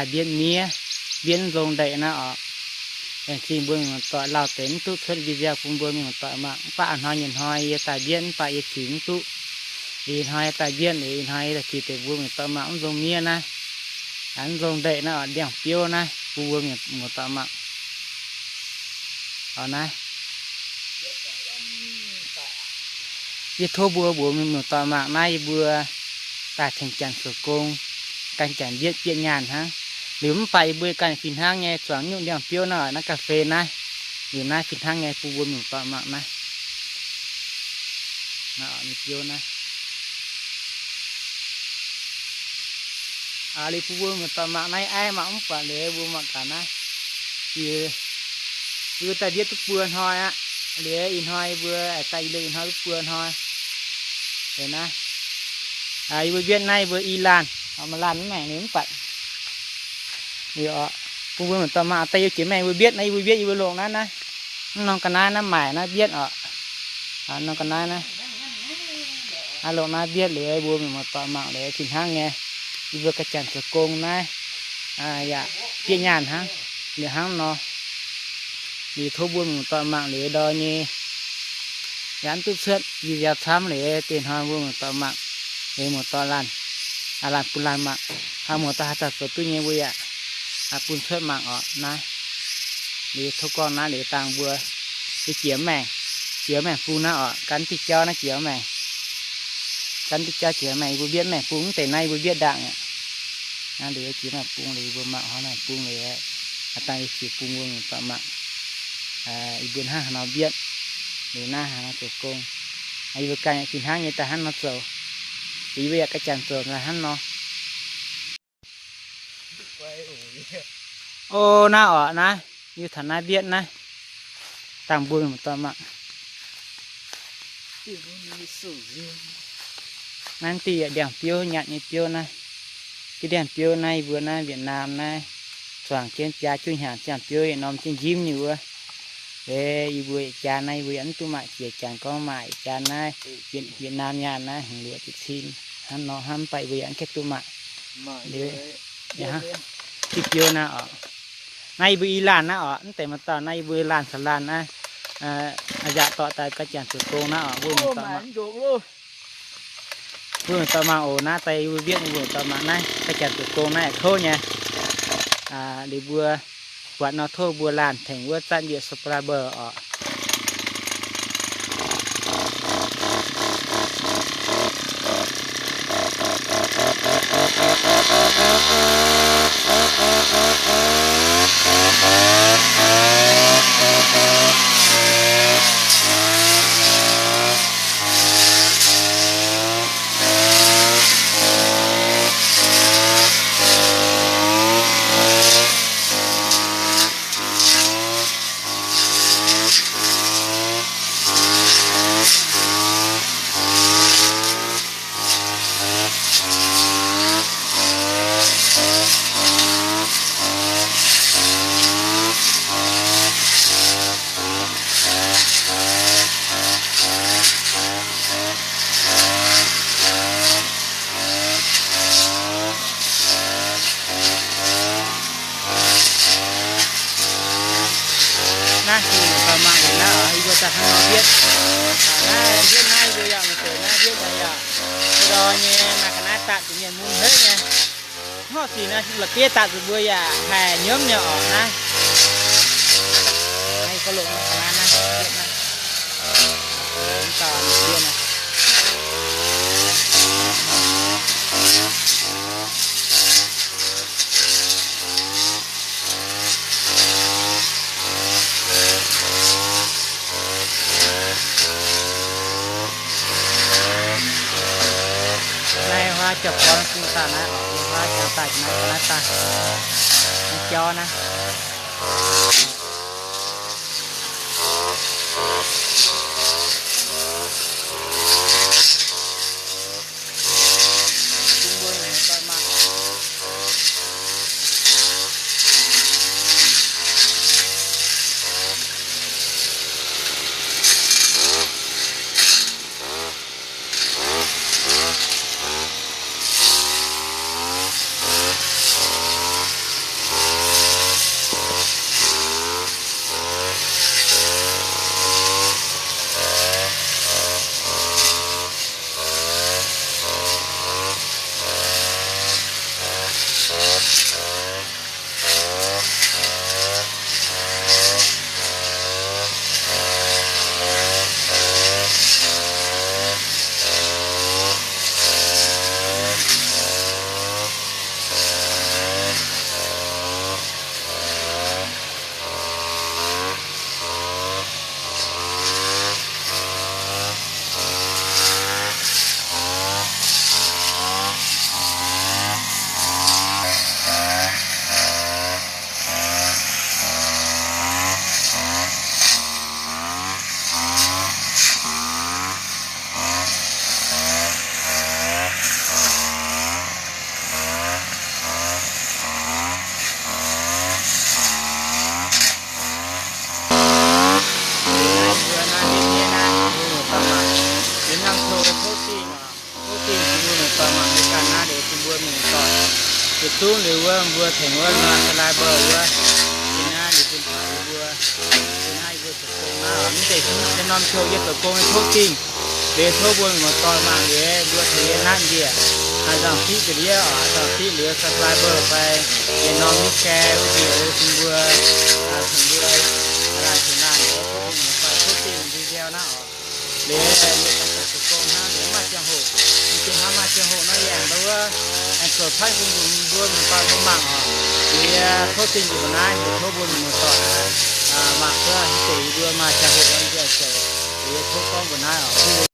Daaih mbietv miev, mbietv mv nzong ndaeqc naaiv oc. Laengz zingh mbuo mienh muoz-doic lauh deix mv duqv cuotv video bun mbuo mienh muoz-doic mangc. Mv baac a'hnoi nyei hnoi yie daaih mbietv mv baac yie qiex mv duqv. Ih hnoi daaih mbietv liuz, ih hnoi yie daaih qiex deix mbuo mienh muoz-doic mangc mv nzong miev naaiv. Mv nzong ndaeqc naaiv oc, ndiangx-biouv naaiv bun mbuo mienh muoz-doic mangc. Oc naaiv. Yie tov mbuo mbuox mienh muoz-doic mangc naaiv yie mbuo daaih tengx janx zoux gong, gan janx mbietv, mbietv nyaanh hnangv. Liuz mv baac yie mbuo ganh fih hnangv nyei zuangx nyungc ndiangx-biouv naaiv oc, naaiv ga'fei naaiv. Liuz naaiv fih hnangv nyei bun mbuo mienh muoz-doic mangc naaiv. Naaiv oc, nyei biouv naaiv. Liuz bun mbuo mienh muoz-doic mangc naaiv aiv mangc mv buatc liuz mbuo mangc gaax naaiv. Yie, yie mbuo daaih mbietv duqv buo hnoi aqv. Liuz ih hnoi yie mbuo daaih, yie mbuo ih hnoi duqv buo hnoi. Liuz naaiv, yie mbuo mbietv naaiv yie mbuo i laanh, maaih laanh mv maengc liuz mv buatc. Liuz oc, bun mbuo mienh muoz-doic mangc daaih yie jiex maengh yie mbuo mbietv naaiv, yie mbuo mbietv yie mbuo longc naaiv naaiv. Mv norm ga'naaiv naaiv maaic naaiv mbietv oc. Norm ga'naaiv naaiv. Aa, longc naaiv mbietv liuz mbuo mienh muoz-doic mangc liuz fih hnangv nyei. Yie mbuo ganh janx zoux gong naaiv yaac bieqc nyaanh hnangv. Liuz hnangv nor, liuz tov mbuo mienh muoz-doic mangc liuz ndor nyei, yaac mv duqv cuotv video camv liuz deix hnoi mbuo mienh muoz-doic mangc, liuz muoz-doic laanh, laanh bun laanh mangc. Hnangv muoz-doic haaix zanc zoux duqv nyei mbuo yaac bun cuotv mangc oc naaiv. Liuz tov gorngv naaiv liuz dangh mbuo, liuz jiex maengh, jiex maengh bung naaiv oc, gan diuh jauv naaiv jiex maengh, gan diuh jauv jiex maengh, yie mbuo mbietv maengh bung mv deix naaiv yie mbuo mbietv ndaangc aqv. Naaiv liuz jiex maengh bung liuz yie mbuo mangc hnangv naaiv bung liuz, dangh yie jiex bun mbuo mienh muoz-doic mangc. Yie mbuo hnangv haaix nor mbietv, liuz naaiv haaix nor zoux gong. Yie mbuo ganh fih hnangv nyei daaih hnangv nor zoux. Liuz yie mbuo yaac ganh janx zoux daaih hnangv nor. O, naaiv oc naaiv, yie taux naaiv mbietv naaiv, dangh mbuo mienh muoz-doic mangc. Naaiv diuh yaac ndiangx-biouv, nyanc nyei biouv naaiv. Diuh ndiangx-biouv naaiv yie mbuo naaiv Việt Nam naaiv, zuangx jienv biaa juqv hnyangx ndiangx-biouv yietc norm jienv njimv nyei wuov. Yie mbuo yietc jaax naaiv yie mbuo yaac mv duqv mangc jiex, jangx gorngv maaih yietc jaax naaiv Việt Nam nyaanh naaiv hingh luoqc ziepc cin hnangv nor hnangv, mv baac yie mbuo yaac mv gaengh duqv mangc. Liuz, diuh biouv naaiv oc, naaiv yie mbuo i laanh naaiv oc, mv deix maaih dauh naaiv yie mbuo laanh caux laanh naaiv, yaac dorh daaih ganh janx zoux gong naaiv oc, mbuo mienh muoz-doic mangc. Mbuo mienh muoz-doic mangc oc, naaiv daaih yie mbuo mbietv, mbuo mienh muoz-doic mangc naaiv ganh janx zoux gong naaiv aqc kouv nyei. Liuz mbuo buatc nor tov mbuo laanh tengx wuov zatv mbietv subscribe oc. Naaiv mbuo mangc naaiv oc, yie mbuo daaih hnangv nor mbietv. Naaiv mbietv naaiv yie mbuo yaac maiv zeiz naaiv mbietv naaiv yaac, mbuo lorz nyei maaih ga'naaiv daaih zuqc mienh mun haiv nyei. Hnangv sic naaiv la'bieiv daaih zuqc mbuo yaac haih nyiemv nyei oc naaiv. Naaiv yie gorngv longc ga'naaiv naaiv mbietv naaiv. Mv dauh mbietv naaiv. Naaiv huaav jauv-born bung daaih naaiv, huaav jangx daaih naaiv, naaiv daaih, naaiv jauv naaiv. mbuo mienh muoz-doic yietc zungv liuz wuov, mbuo tengx wuov subscriber wuov, yie naaiv liuz bun taux yie mbuo, yie naaiv yie mbuo zoux gong naaiv oc. Mv deix se norm heuc yie zoux gong nyei tov zingh. Liuz tov mbuo mienh muoz-doic mangc liuz mbuo tengx yie naaiv njiec, haih nzangc-fiqv ga'ndiev oc, haih nzangc-fiqv liuz subscriber fai yietc norm mv gae wuov njiec liuz bun mbuo tengx mbuo laanh tengx laanh oc. Tov mbuo mienh muoz-doic tov zingh video naaiv oc. Liuz yie zoux gong hnangv liuz mv maaih ziangh hoc, yie gengh hnangv maaih ziangh hoc nor yie aengx ndau wuov, aengx zoux camv bun mbuo mienh muoz-doic mbuo mangc oc. Liuz yie tov zingh njiec mbuo naaiv, liuz tov mbuo mienh muoz-doic mangc wuov, deix yie mbuo maaih ziangh hoc nor yie aengx zoux. Liuz yie tov gorngv mbuo naaiv oc.